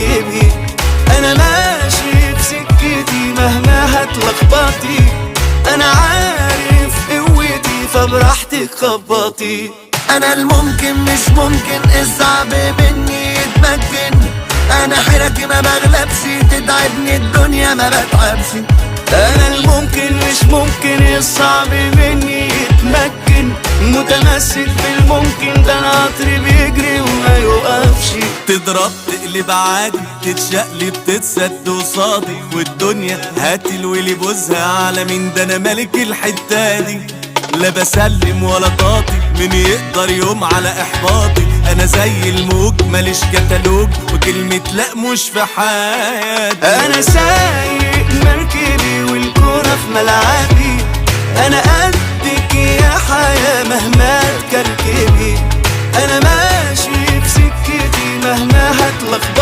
تكركبي. انا ماشي في سكتي مهما هتلخبطي، انا عارف قوتي فبراحتك خبطي. انا الممكن مش ممكن، الصعب مني يتمكن. انا حركي ما بغلبش، تتعبني الدنيا ما بتعبش. انا الممكن مش ممكن، الصعب مني يتمكن، متمسك بالممكن، ده انا قطر بيجري وما يوقفش. تضرب تقلب عادي، تتشقلب تتسد قصادي، والدنيا هات الولي بوزها على مين، ده انا ملك الحتة دي. لا بسلم ولا طاطي، مين يقدر يوم على احباطي، انا زي الموج ماليش كتالوج، وكلمة لا مش في حياتي. انا سايق مركبي والكرة في ملعبي، انا قدك يا حياة مهما تكركبي. انا ماشي في سكتي مهما هتلخبطي.